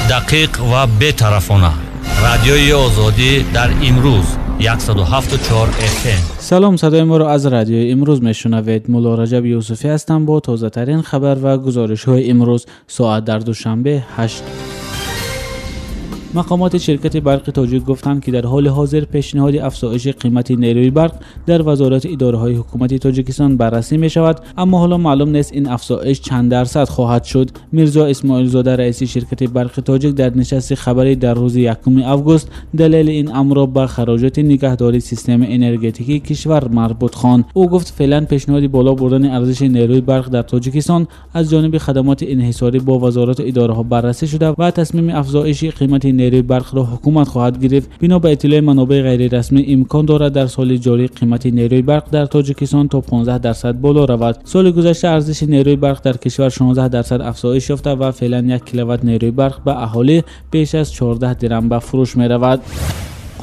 Дақиқ ва бетарафона. Радиои Озодӣ дар имрӯз 107.4 FM. Салом, садои моро аз радиои имрӯз мешунавед. Мулло Раҷаб Юсуфӣ ҳастам бо тозатарин хабар ва гузоришҳои имрӯз. Соат дар Душанбе 8. Мақомоти ширкати барқи тоҷик гуфтанд, ки дар ҳоли ҳозир пешниҳоди афзоиши қимати нерӯи барқ дар вазорати идораҳои ҳукумати Тоҷикистон баррасӣ мешавад, аммо ҳоло маълум нест ин афзоиш чанд дарсад хоҳад шуд. Мирзо Исмоилзода, раиси ширкати барқи тоҷик, дар нишасти хабарӣ дар рӯзи 1 август далели ин амрро ба хароҷоти нигаҳдории системаи энергетикии кишвар марбут хонд. Ӯ гуфт, феълан пешниҳоди боло бурдани арзиши нерӯи барқ дар Тоҷикистон аз ҷониби хадамоти инҳисорӣ бо вазорату идораҳо баррасӣ шуда ва тасмими афзоиши қимати нерӯи барқро ҳукумат хоҳад гирифт. Бино ба иттилои манобеи ғайрирасмӣ, имкон дорад дар соли ҷорӣ қимати нерӯи барқ дар Тоҷикистон то 15% боло равад. Соли гузашта арзиши нерӯи барқ дар кишвар 16% афзоиш ёфта ва феълан 1 киловатт нерӯи барқ ба аҳолӣ беш аз 14 дирам ба фурӯш меравад.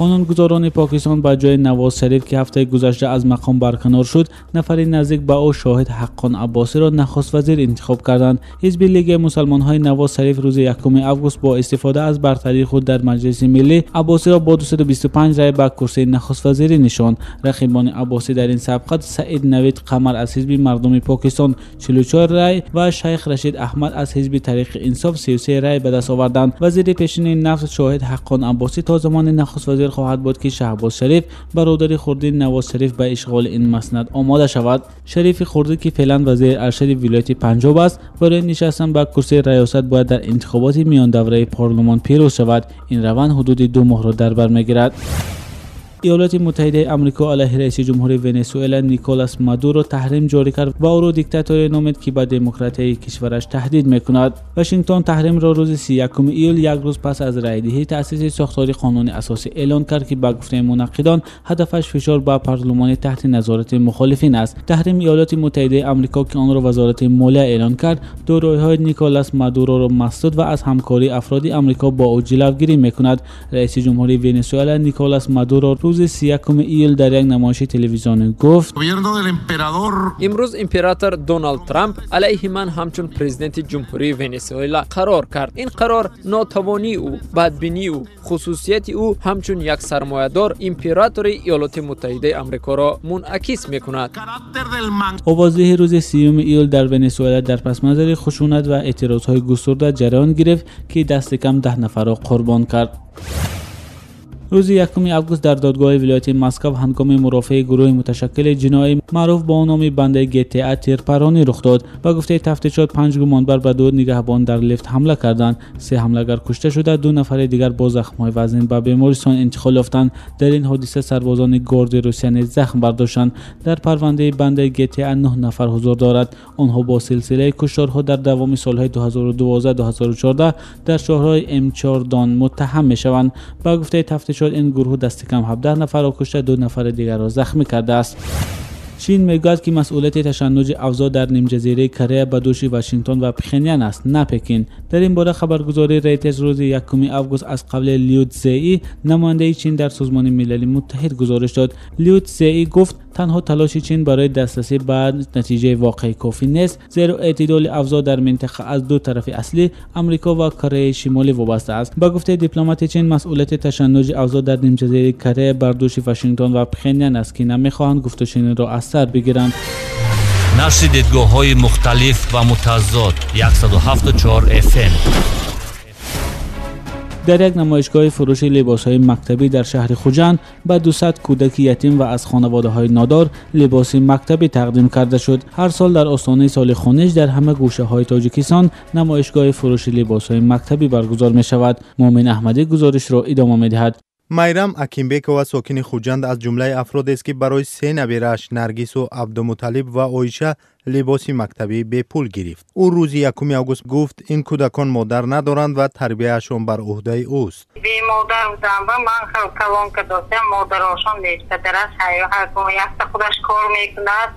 Қонунгузорони Покистон ба ҷои Навоз Шариф, ки ҳафтаи гузашта аз мақом барканор шуд, нафари наздик ба ӯ Шоҳид Ҳаққон Аббосиро нахуствазир интихоб карданд. Ҳизби Лигаи мусалмонҳои Навоз Шариф рӯзи 1 август бо истифода аз бартарии худ дар Маҷлиси миллӣ Аббосиро бо 225 рай ба курсии нахуствазирӣ нишонд. Рақибони Аббосӣ дар ин сабқат Саид Навид Қамар аз ҳизби мардуми Покистон 44 рай ва Шайх Рашид Аҳмад аз ҳизби Тариқи Инсоф 33 рай ба даст оварданд. Вазири пешини нафт Шоҳид Ҳаққон Аббосӣ то замони нахуствазир хоҳад буд, ки Шаҳбоз Шариф, бародари хурдии Навоз Шариф, ба ишғоли ин маснад омода шавад. Шарифи хурдӣ, ки феълан вазири аршади вилояти Панҷоб аст, барои нишастан ба курсии раёсат бояд дар интихоботи миёндавраи парлумон пирӯз шавад. Ин раванд ҳудуди 2 моҳро дар бар мегирад. Иёлоти Муттаҳидаи Амрико алайҳи раиси ҷумҳури Венесуэла Николас Мадуро таҳрим ҷорӣ кард ва ӯро диктаторе номид, ки ба демократияи кишвараш таҳдид мекунад. Вашингтон таҳримро рӯзи 31 июл, як рӯз пас аз райдиҳӣ таъсиси сохтори қонуни асосӣ эълон кард, ки ба гуфтаи мунаққидон ҳадафаш фишор ба парлумони таҳти назорати мухолифин аст. Таҳрими Иёлоти Муттаҳидаи Амрико, ки онро вазорати молия эълон кард, дороиҳои Николас Мадуроро масдуд ва аз ҳамкории афроди Амрико бо ӯ ҷилавгирӣ мекунад. Раиси ҷумҳурии Венесуэла Николас Мадуро рӯзи 31 июл дар як намоиши телевизионӣ гуфт: имрӯз император Доналд Трамп алайҳи ман ҳамчун президенти ҷумҳурии Венесуэла қарор кард. Ин қарор нотавонии ӯ, бадбинии ӯ, хусусияти ӯ ҳамчун як сармоядор, императори Иёлоти Муттаҳидаи Амрикоро мунъакис мекунад. Овоздиҳи рӯзи 30 июл дар Венесуэла дар пасманзари хушунат ва эътирозҳои густурда ҷараён гирифт, ки дасти кам 10 нафарро қурбон кард. Рӯзи 1 август дар додгоҳи вилояти Москва ҳангоми мурофиаи гурӯҳи муташаккили ҷиноӣ маъруф бо номи бандаи ГТА тирпаронӣ рух дод. Ба гуфтаи тафтишот, 5 гумонбар ба 2 нигаҳбон дар лифт ҳамла карданд. 3 ҳамлагар кушта шуда, 2 нафари дигар бо захмҳои вазнин ба бемористон интиқол ёфтанд. Дар ин ҳодиса сарбозони гвардияи Русия низ захм бардоштанд. Дар парвандаи бандаи ГТА 9 нафар ҳузур дорад. Онҳо бо силсилаи кушторҳо дар давоми солҳои 2012-2014 дар шаҳрҳои М4 Дон муттаҳам мешаванд. Ба гуфтаи тафтишот, ин гурӯҳ дасти кам 17 нафарро кушта, 2 нафари дигарро захмӣ кардааст. Чин мегӯяд, ки масъулияти ташаннуҷи авзоъ дар нимҷазираи Корея ба дӯши Вашингтон ва Пхенян аст, на Пекин. Дар ин бора хабаргузории Рейтерс рӯзи 1 август аз қавли Лю Цзеи, намояндаи Чин дар Созмони Милали Муттаҳид, гузориш дод. Лю Цзеи гуфт, танҳо талоши Чин барои дастрасӣ ба натиҷаи воқеӣ кофӣ нест, зеро эътидоли авзоъ дар минтақа аз ду тарафи аслӣ Амрико ва Кореяи Шимолӣ вобаста аст. Ба гуфтаи дипломати Чин, масъулияти ташаннуҷи авзоъ дар нимҷазираи Корея бар дӯши Вашингтон ва Пхенян аст, ки намехоҳанд гуфтушунидро аз сар бигиранд. Нашри дидгоҳҳои мухталиф ва мутазод 107.4 FM. Дар як намоишгоҳи фурӯши либосҳои мактабӣ дар шаҳри Хуҷанд ба 200 кӯдаки ятим ва аз хонаводаҳои нодор либоси мактабӣ тақдим карда шуд. Ҳар сол дар остонаи соли хониш дар ҳама гӯшаҳои Тоҷикистон намоишгоҳи фурӯши либосҳои мактабӣ баргузор мешавад. Муъмин Аҳмадӣ гузоришро идома медиҳад. Майрам Акимбекова, сокини Хуҷанд, аз ҷумлаи афродест, ки барои 3 набирааш Наргису, Абдумуталиб ва Оиша либоси мактабӣ бепул гирифт. Ӯ рӯзи 1 август гуфт, ин кӯдакон модар надоранд ва тарбияашон бар ӯҳдаи ӯст. Бемодар будам ва ман калонка доштам, модарошон нест. Падараш якта худаш кор мекунад,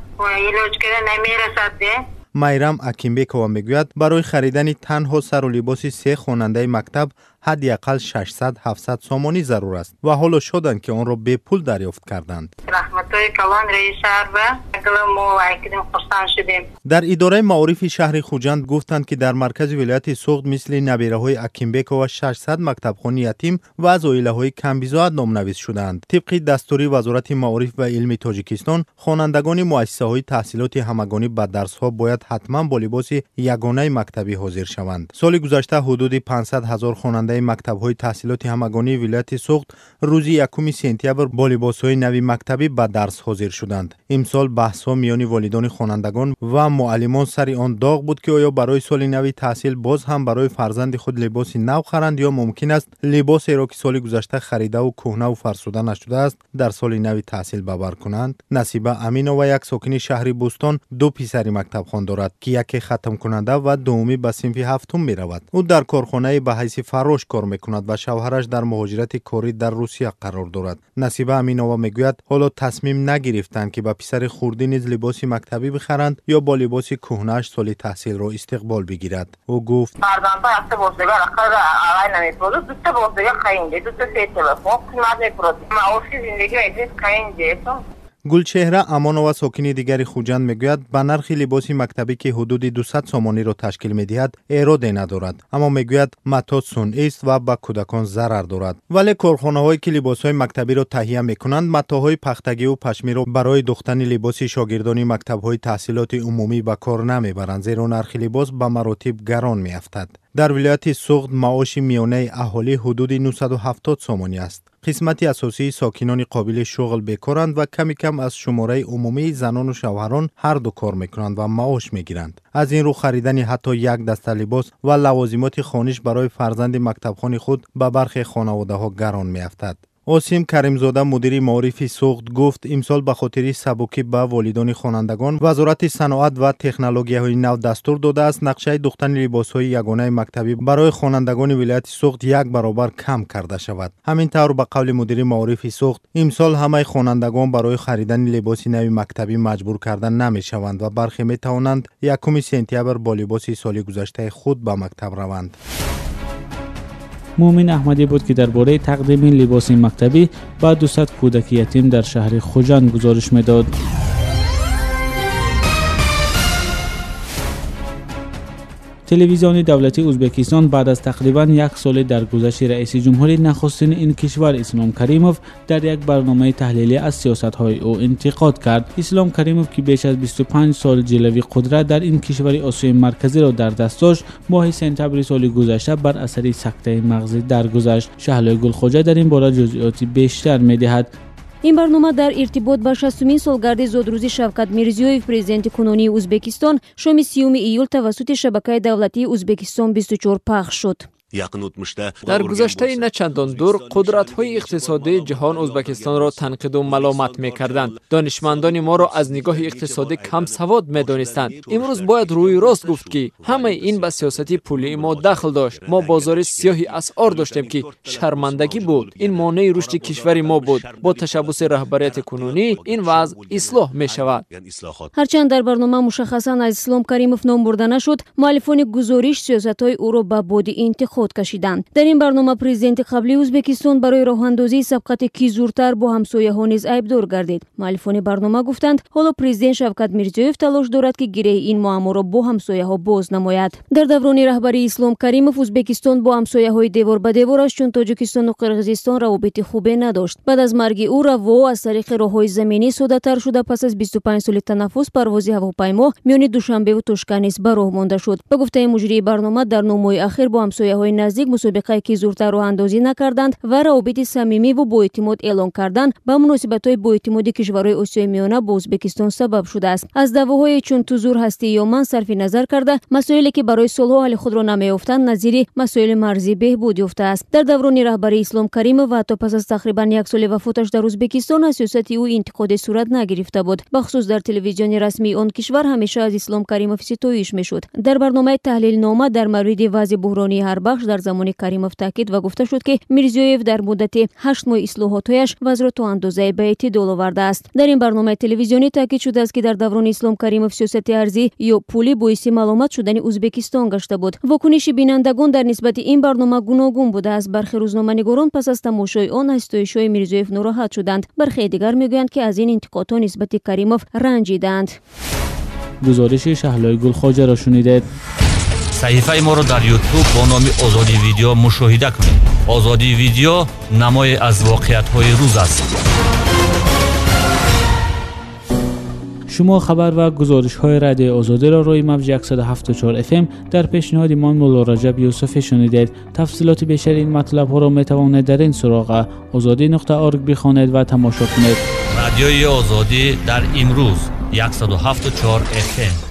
илоҷ карда намерасад. Майрам Акимбекова мегӯяд, барои харидани танҳо сару либоси 3 хонандаи мактаб ҳадди ақал 600-700 сомонӣ зарур аст ва ҳоло шоданд, ки онро бепул дарёфт карданд. Дар идораи маорифи шаҳри Хуҷанд гуфтанд, ки дар маркази вилояти Суғд мисли набираҳои Акимбекова 600 мактабхони ятим ва аз оилаҳои камбизоат номнавис шудаанд. Тибқи дастури Вазорати маориф ва илми Тоҷикистон, хонандагони муассисаҳои таҳсилоти ҳамагонӣ ба дарсҳо бояд ҳатман бо либоси ягонаи мактабӣ ҳозир шаванд. Соли гузашта ҳудуди 500 ҳазор хонандаи мактабҳои таҳсилоти ҳамагонии вилояти Суғд рӯзи 1 сентябр бо либосҳои нави мактабӣ ба дарс ҳозир шуданд. Имсол баҳсҳо миёни волидони хонандагон ва муаллимон сари он доғ буд, ки оё барои соли нави таҳсил боз ҳам барои фарзанди худ либоси нав харанд ё мумкин аст либосеро, ки соли гузашта харидаву кӯҳнаву фарсуда нашудааст, дар соли нави таҳсил ба бар кунанд. Насиба Аминова, як сокини шаҳри Бӯстон, ду писари мактабхон дорад, ки яке хатмкунанда ва дуввумӣ ба синфи ҳафтум меравад. Ӯ дар корхонае ба ҳайси фаррош кор мекунад ва шавҳараш дар муҳоҷирати корӣ дар Русия қарор дорад. Насиба Аминова мегӯяд, ҳоло тасмим нагирифтанд, ки ба писари хурдӣ низ либоси мактабӣ бихаранд ё бо либоси кӯҳнааш соли таҳсилро истиқбол бигирад. Ӯ гуфт: Гулчеҳра Амонова, сокини дигари Хуҷанд, мегӯяд, ба нархи либоси мактабӣ, ки ҳудуди 200 сомониро ташкил медиҳад, эроде надорад, аммо мегӯяд, матоъ сунъист ва ба кӯдакон зарар дорад. Вале корхонаҳое, ки либосҳои мактабиро таҳия мекунанд, матоъҳои пахтагиву пашмиро барои духтани либоси шогирдони мактабҳои таҳсилоти умумӣ ба кор намебаранд, зеро нархи либос ба маротиб гарон меафтад. Дар вилояти Суғд маоши миёнаи аҳолӣ ҳудуди 970 сомонӣ аст. Қисмати асосии сокинони қобили шуғл бекоранд ва ками кам аз шумораи умумии занону шавҳарон ҳар ду кор мекунанд ва маош мегиранд. Аз ин рӯ харидани ҳатто як даста либос ва лавозимоти хониш барои фарзанди мактабхони худ ба бархе хонаводаҳо гарон меафтад. Осим Каримзода, мудири маорифи Суғд, гуфт, имсол ба хотири сабукӣ ба волидони хонандагон Вазорати саноат ва технологияҳои нав дастур додааст нақшаи духтани либосҳои ягонаи мактабӣ барои хонандагони вилояти Суғд як баробар кам карда шавад. Ҳамин тавр, ба қавли мудири маорифи Суғд, имсол ҳамаи хонандагон барои харидани либоси нави мактабӣ маҷбур карда намешаванд ва бархе метавонанд 1 сентябр бо либоси соли гузаштаи худ ба мактаб раванд. Муъмин Аҳмадӣ буд, ки дар бораи тақдими либоси мактабӣ ба 200 кӯдаки ятим дар шаҳри Хуҷанд гузориш медод. Телевизиони давлатии Ӯзбекистон баъд аз тақрибан як соли даргузашти раиси ҷумҳури нахустини ин кишвар Ислом Каримов дар як барномаи таҳлилӣ аз сиёсатҳои ӯ интиқод кард. Ислом Каримов, ки беш аз 25 сол ҷилави қудрат дар ин кишвари Осиёи Марказиро дар даст дошт, моҳи сентябри соли гузашта бар асари сактаи мағзӣ даргузашт. Шаҳлои Гулхоҷа дар ин бора ҷузъиёти бештар медиҳад. Ин барнома дар иртибот ба 60-умин солгарди зодрӯзи Шавкат Мирзиёев, президенти кунунии Ӯзбекистон, шоми 30 июл тавассути шабакаи давлатии Ӯзбекистон 24 пахш шуд. Дар гузаштаи на чандон дур қудратҳои иқтисодии ҷаҳон Ӯзбекистонро танқиду маломат мекарданд. Донишмандони моро аз нигоҳи иқтисодӣ кам савод медонистанд. Имрӯз бояд рӯи рост гуфт, ки ҳамаи ин ба сиёсати пулии мо дахл дошт. Мо бозори сиёҳи асъор доштем, ки шармандагӣ буд. Ин монеи рушди кишвари мо буд. Бо ташаббуси раҳбарияти кунунӣ ин вазъ ислоҳ мешавад. Ҳарчанд дар барнома мушаххасан аз Ислом Каримов ном бурда нашуд, муаллифони гузориш сиёсатҳои ӯро ба боди интиқод кашиданд. Дар ин барнома президенти қаблии Ӯзбекистон барои роҳандозии сабқати ки зуртар бо ҳамсояҳо низ айбдор гардид. Муаллифони барнома гуфтанд, ҳоло президент Шавкат Мирзиёев талош дорад, ки гиреҳи ин муамморо бо ҳамсояҳо боз намояд. Дар даврони раҳбарии Ислом Каримов Ӯзбекистон бо ҳамсояҳои девор ба девораш чун Тоҷикистону Қирғизистон равобити хубе надошт. Баъд аз марги ӯ раво аз тариқи роҳҳои заминӣ соддатар шуда, пас аз 25 соли танаффус парвози ҳавопаймо миёни Душанбеву Тошканд низ ба роҳ монда шуд. Ба гуфтаи муҷрии барнома, дар 9 моҳи ахир бо ҳамсояҳои наздик мусобиқае ки зуртар роҳандозӣ накарданд ва равобити самимиву боэътимод эълон кардан ба муносибатҳои боэътимоди кишварҳои Осиёи Миёна бо Ӯзбекистон сабаб шудааст. Аз даъвоҳое чун ту зур ҳастӣ ё ман сарфи назар карда, масоиле ки барои солҳо ҳалли худро намеёфтанд, назири масоили марзӣ беҳбуд ёфтааст. Дар даврони раҳбарии Ислом Каримов ва ҳатто пас аз тақрибан як соли вафоташ дар Ӯзбекистон аз сиёсати ӯ интиқоде сурат нагирифта буд. Бахусус дар телевизиони расмии он кишвар ҳамеша аз Ислом Каримов ситоиш мешуд. Дар барномаи таҳлилнома дар мавриди вазъи буҳронии ҳар бахш нерӯбахш дар замони Каримов таъкид ва гуфта шуд, ки Мирзиёев дар муддати 8 моҳи ислоҳотҳояш вазъро то андозае ба эътидол овардааст. Дар ин барномаи телевизионӣ таъкид шудааст, ки дар даврони Ислом Каримов сиёсати арзӣ ё пулӣ боиси маломат шудани Ӯзбекистон гашта буд. Вокуниши бинандагон дар нисбати ин барнома гуногун будааст. Бархе рӯзноманигорон пас аз тамошои он аз ситоишҳои Мирзиёев нороҳат шуданд. Бархе дигар мегӯянд, ки аз ин интиқодҳо нисбати Каримов ранҷидаанд. Гузориши Шаҳлои Гулхоҷаро шунидед. Саҳифаи моро дар Ютуб бо номи Озодӣ Видео мушоҳида кунед. Озодӣ Видео намое аз воқеиятҳои рӯз аст. Шумо хабар ва гузоришҳои Радиои Озодиро рӯи мавҷи 107.4 FM дар пешниҳоди ман Мулло Раҷаб Юсуфӣ шунидед. Тафсилоти бештари ин матлабҳоро метавонед дар ин суроға ozodi.org бихонед ва тамошо кунед. Радиои Озодӣ дар имрӯз 107.4 FM.